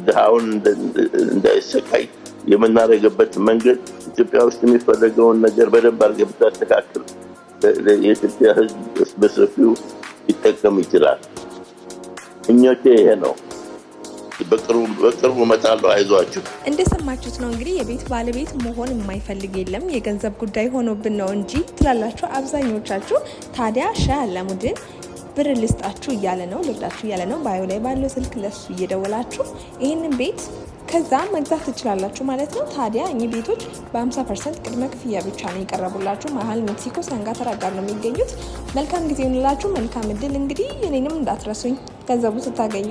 ድሃውን እንዳይሰቃይ የምናደርግበት መንገድ፣ ኢትዮጵያ ውስጥ የሚፈለገውን ነገር በደንብ አድርገህ ብታስተካክል የኢትዮጵያ ሕዝብ በሰፊው ሊጠቀም ይችላል። ምኞቴ ይሄ ነው። በቅርቡ እመጣለሁ። አይዟችሁ። እንደሰማችሁት ነው እንግዲህ፣ የቤት ባለቤት መሆን የማይፈልግ የለም። የገንዘብ ጉዳይ ሆኖብን ነው እንጂ ትላላችሁ አብዛኞቻችሁ። ታዲያ ሼህ አላሙዲን ብር ልስጣችሁ እያለ ነው፣ ልርዳችሁ እያለ ነው። Bio ላይ ባለው ስልክ ለሱ እየደወላችሁ ይህንን ቤት ከዛ መግዛት ትችላላችሁ ማለት ነው። ታዲያ እኚህ ቤቶች በ50% ቅድመ ክፍያ ብቻ ነው የቀረቡላችሁ። መሀል ሜክሲኮ ሰንጋተራ ጋር ነው የሚገኙት። መልካም ጊዜ ይሁንላችሁ። መልካም እድል። እንግዲህ እኔንም እንዳትረሱኝ ገንዘቡ ስታገኙ።